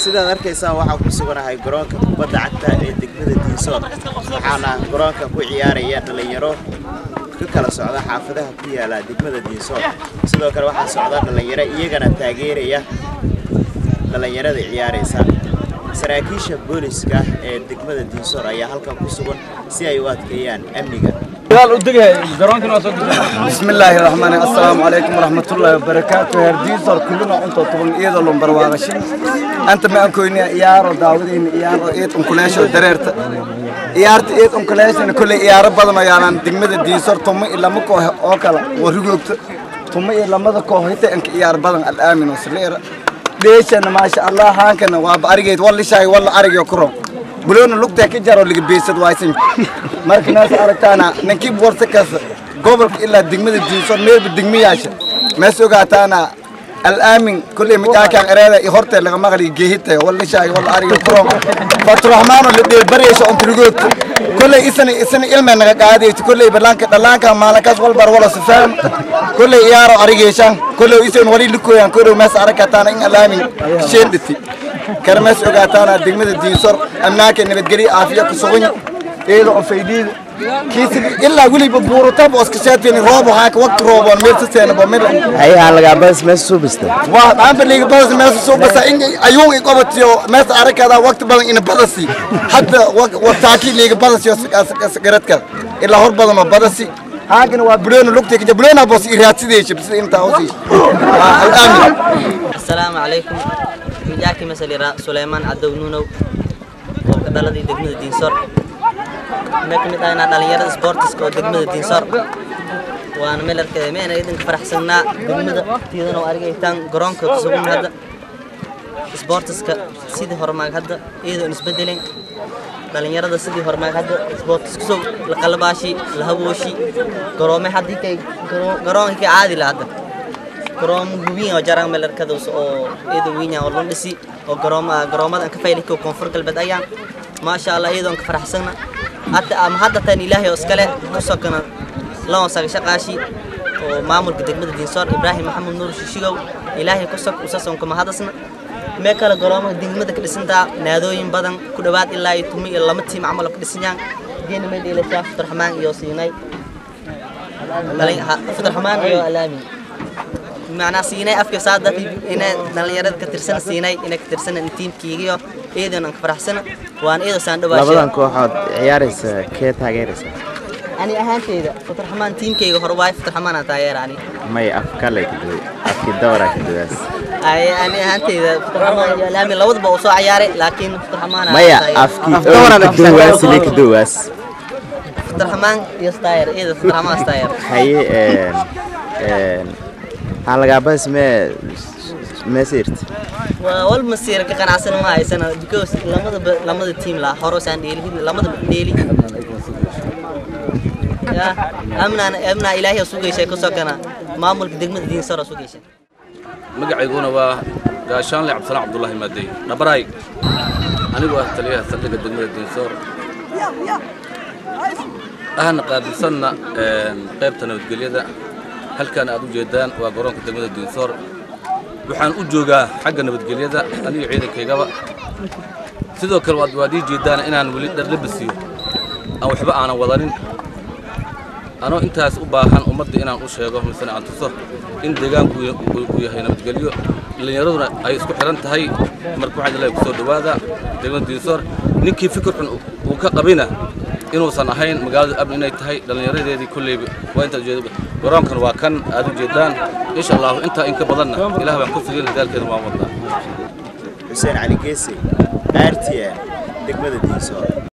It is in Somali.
Sidaad arkaysaan, waxaan ku suganahay garoonka kubadda cagta ee degmada Diinsoor, waxaana garoonka ku ciyaaraya dhalinyaro ka kala socda xaafadaha ku yaala degmada Diinsoor. Sidoo kale waxaa socda dhalinyaro iyagana taageeraya dhalinyarada ciyaaraysa. Saraakiisha booliska ee degmada Diinsoor ayaa halkan ku sugan si ay u adkeeyaan amniga. بسم الله الرحمن. السلام عليكم ورحمة الله وبركاته. Reer Diinsoor كلنا أنتو طبعا إيدا لهم برواغشين أنت ما أنكوين إيارو داودين إيارو إيد أنكوليشو دريرت إيارت إيد أنكوليشن كل إيارو بدنا يالان دقمة دينسور تومي إلا مكو أوكلا ورجوكت تومي إلا ماذا كوهيت إنك إيار بدن الآمن وسلير ليش أنا ما شاء الله هانكنا وأرجع والله شاي والله أرجع كرم بلون لقطة كجارو اللي بيسد وايسين marka naas aragtaana ninkii warta kas gobolka ilaa degmada Diinsoor meel degmiyaasha mees ogaataana alaamin kulli midaakan ereeda i horta laga maqli geehita wala shaay wala ariga kurom Faturahmaan la dheel barayso ontrigood kulli isna isna ilma naga qaadayso kulli balaanka dhalaanka maalinkaas wal bar wala sifaan kulli iyaaro arigeyshan kulli isan wali lukoyan kulli mees aragtaana in alaamin sheenditi karmees ogaataana degmada Diinsoor amnaanka nabadgelyo aafiya ku sugan iyadoo oo faydiid kiisi ilaa weliba buurata booska shaatini roob waxaa ka waqti roob oo meel saseena bo meel Hay aan laga bas meesha soo bista. Waa aan baliga badas meel soo basa in ayuun i qabatiyo meel arakada waqti badan in badasi hadda waqtaaki liiga badasiyo garadka ilaa hor badan oo badasi haagana waa buloona lugta ka buloona boos iraadsideesha bis inta hoose alaamin. Asalaamu calaykum. Mijaaki masalira Suleymaan Cadow Nuunow oo ka dhaladay degmada Diinsoor. Mee ka mid ah inaa dhalinyarada sportiska oo degmada Diinsoor waana meel arkaya meena idinka faraxsannaa degmada tiidana oo argaytaan garoonka ku sugan hadda sportiska sidii hormaag hadda iyadoo isbedelin dhalinyarada sidii hormaag hadda sportiska soo la qalabaashi la hawooshi garoome haddii kay garoonka caadi la hadda garoomo weyn oo jaraan meel arkadaas oo iyadoo weyn oo loo dhisi oo garooma garoomada aan ka fayliyo Koonfur Galbeed ayaan maasha Allah iyadoo aan ka faraxsana hadda ama hadda tan Ilaahay oo iskale ku sokana loo saga shaqaashi oo maamulka degmada Diinsoor Ibraahim Maxamed Nuur Shishigow Ilaahay ku sok usason kuma hadasna mee kale garoomada degmada ka dhisantaa naadooyin badan ku dhawaad ilaa iyo 12 tiim camal oo ka dhisan geena meel ilaa Faturahmaan iyo Siinay Faturahmaan iyo Alaami macnaa Siinay afka saada inay dhalinyarada ka tirsan Siinay inay ka tirsan tiimkiygiyo iyadoo aan ka faraxsana waan iyadoo saan dhawaashay. Labadan kooxood ciyaaraysa kee taageeraysa? Ani ahaanteyda Faturahmaan tiimkayga hore waay Faturahmaan aan taageera ani. May afka lay kaduway afki dawra kaduwaas. Ay ani ahaanteyda Faturahmaan iyo Alaami labadaba oo soo ciyaaray laakiin Faturahmaan aan maya taageera. Afki kaduwaas lay kaduwaas. Faturahmaan iyo taageer iyadoo Faturahmaan taageer. Haye een een aan laga bas mee meesirt. Waa wal masiir ka qanacsan ma haysana because lamada team la hore saan dheeli lamada dheeli ya amna amna Ilaahay soo geysay ku sokana maamulka degmada Diinsoor soo geysay. Magacayguna waa Gaashaanle Cabdisalaan Cabdullaahi Maadey Dhabaray, anigu ah taliyaha saldhigga degmada Diinsoor ahna qaabilsanna qaybta nabadgelyada. Halkan aad u jeedaan waa garoonka degmada Diinsoor. Waxaan u joogaa xagga nabadgelyada aniga ciidankaygaba. Sidoo kale waad ii jeedaan inaan weli dhar labisiyo aan waxba aanan wadanin anoo intaas u baahan ummadda inaan u sheego misena aan tuso in deegaanku uu yahay nabadgelyo, dhallinyaraduna ay isku xiran tahay. Marka waxaan leeyahay kusoo dhowaada degmada Diinsoor. Ninkii fikir xun uu ka qabina inuusan ahayn magaalada amni inay tahay dhallinyaradeedii kolleyba waa intaad ujeeda. Garoonkan waa kan aad u jeedaan. Insha allahu intaa in ka badanna Ilaah baan ku sugin dadaalkeeda waan wadnaa. Xuseen Cali Geesi, RTN, degmada Diinsoor.